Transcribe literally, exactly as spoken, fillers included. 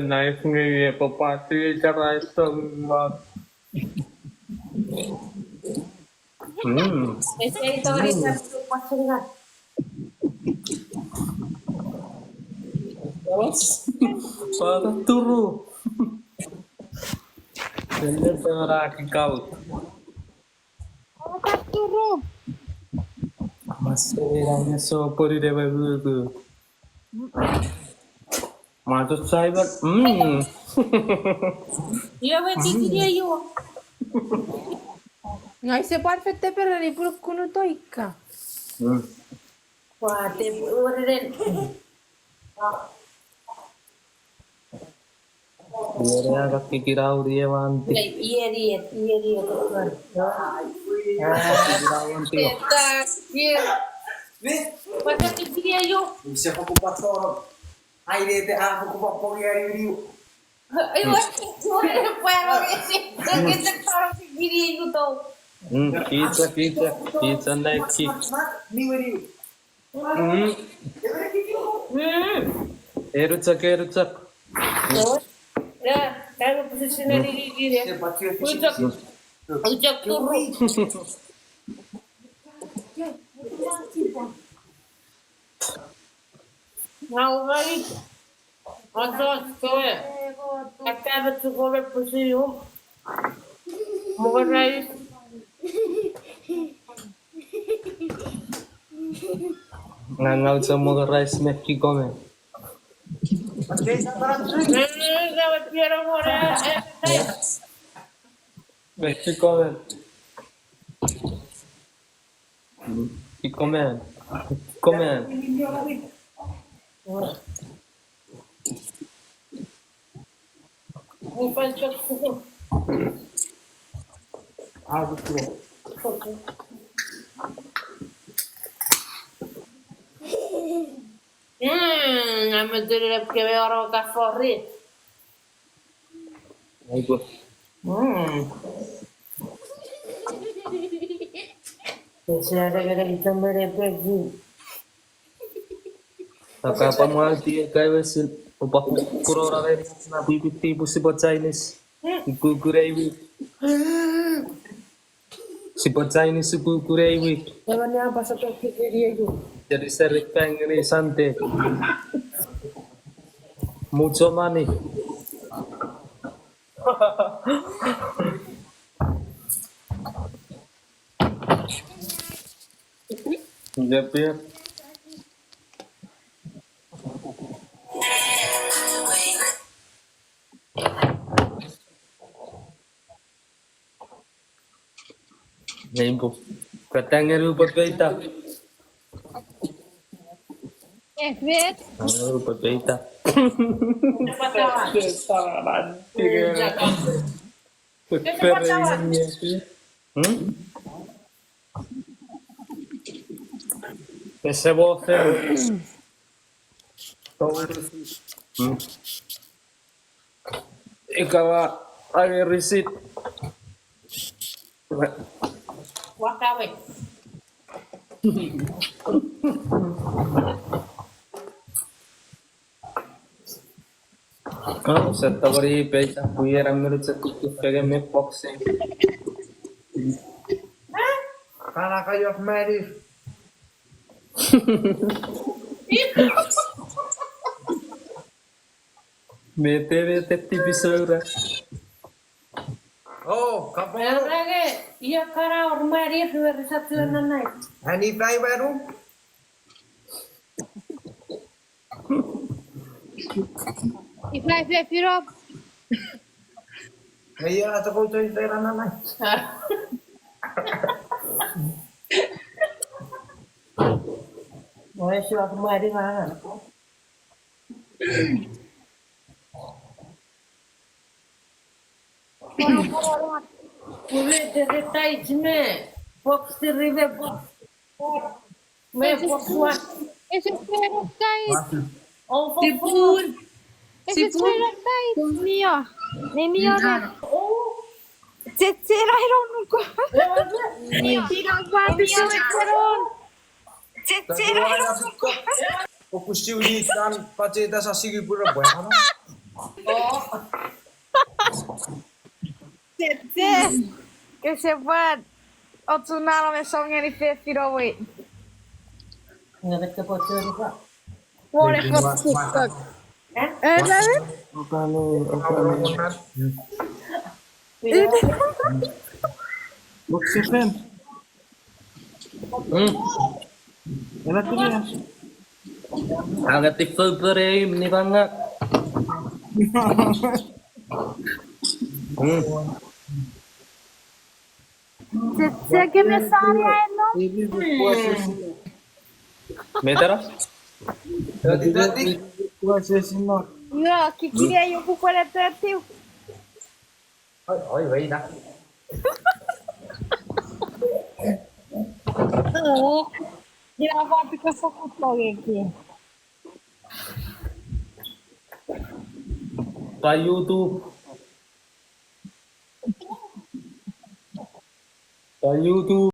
Nice ngeni e papa tu e chara e song ma. Mm. Ese tori sa tu pasenga. Pata turu. Sende pera ki kaut. Pata turu. Masera ne so pori de babuku. Mato saiban. Mm. Ia we titi ia io. Ngai se pwan fette perani pun kunu toika. Mm. Kwa te ureren. Ieri a kaki kira uri ewanti. Ieri, ieri, ieri, ieri. Kaki kira wanti. Eta, ieri. Pata kiki io. Use fokupa toro. Aire te a fokupa pori ari uri. Ai wa, wa, wa, wa, ese, ese toro kiki io to. Mm, pizza, pizza, pizza neki. Ni weri. Mm. Mm. Eruchok, eruchok. Ya, karu position ari kire. Uchok. Uchok turu. Now, right. Ato, soe. Akkabe chukore pusium. Mokorais. Ngang auchok mokorais me kikomen. Ngang auchok mokorais me kikomen. Ikomen. Ikomen. Mm, I'm a little bit of a furry. Aibo. Mm. Ese are gere itomere peki. Aka pamwalti e kaiwe sin opa ku-, kurora veri na pwipwiti pwe sipwe Chinese. Kukurei wi. Sipwe Chinese kukurei wi. Ewa ni apa sa peki kiri eyu. Jeri seri pengeni sante. Mucho money. Yep, yep. Neimpo. Katangelu papeita. Efet. Katangelu papeita. Hmm? Ese bofe. Hmm. Ikawa, age receipt. Wakawe. Oh, setta wari peita, kuiera miru se kuku fege me boxing. Kana kayo meri. Mete, mete, tipisoura. Oh, kapo. Erage, ia kana ormari ruere satu nanai. Ani fai baru? Ifa, ifa, firop. Ia, atoko to ifa nanai. Oe, si ormari mana. Ure tere tais me box three me box four me box one. Ese fero tais. Oh, for four. Ese fero tais. Mio. Ne mio ne. Oh. Chechera ero nuko. Mio. Mio. Chechera ero nuko. Oku siwini tan pacheta sa sigi pura bwana. Kese pwan ochu nano me song ngeni fefin we. Wore fos TikTok. Eh, David? Okale, okale. Looks different. Mm. Ena tinia. Aga tifo pere im ni bangak. Mm. Che, che kene sani aeno? Metara? Yo, kikiri aio pupwene thirty. Oi, oi, wei na. Ina pati kasa kutongeki. Pa YouTube. Pa YouTube.